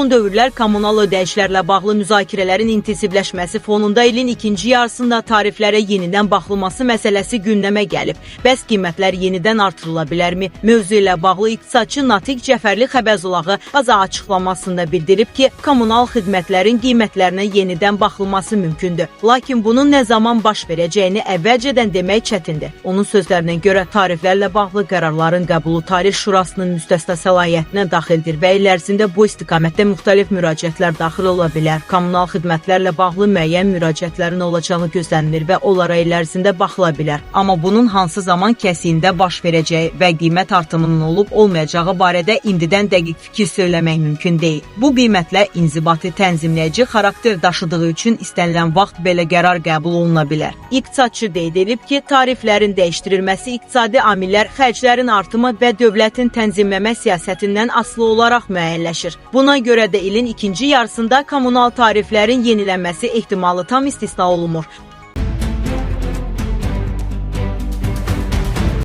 Son dövrlər kommunal ödəyişlərlə bağlı müzakirələrin intensivləşməsi fonunda ilin ikinci yarısında tariflərə yenidən baxılması məsələsi gündəmə gəlib. Bəs qiymətlər yenidən artırıla bilərmi? Mövzu ilə bağlı iqtisadçı Natiq Cəfərli Xəbəzulağı AZA açıqlamasında bildirib ki, kommunal xidmətlərin qiymətlərinə yenidən baxılması mümkündür. Lakin bunun nə zaman baş verəcəyini əvvəlcədən demək çətindir. Onun sözlərinə görə tariflərlə bağlı qərarların qəbulu Tarif Şurasının müstəsna səlahiyyətinə daxildir və il ərzində bu istiqamətdə müxtəlif müraciətlər daxil ola bilər. Kommunal xidmətlərlə bağlı müəyyən müraciətlərin olacağı gözlənilir və onlara il ərzində baxıla bilər. Amma bunun hansı zaman kəsiyində baş verəcəyi və qiymət artımının olub olmayacağı barədə indidən dəqiq fikir söyləmək mümkün deyil. Bu qiymətlər inzibati tənzimləyici xarakter daşıdığı üçün istənilən vaxt belə qərar qəbul oluna bilər. İqtisadçı qeyd edib ki, tariflərin dəyişdirilməsi iqtisadi amillər, xərclərin artımı və dövlətin tənzimləmə siyasətindən asılı olaraq müəyyənləşir. Buna görə də ilin ikinci yarısında kommunal tariflərin yenilənməsi ehtimalı tam istisna olunmur.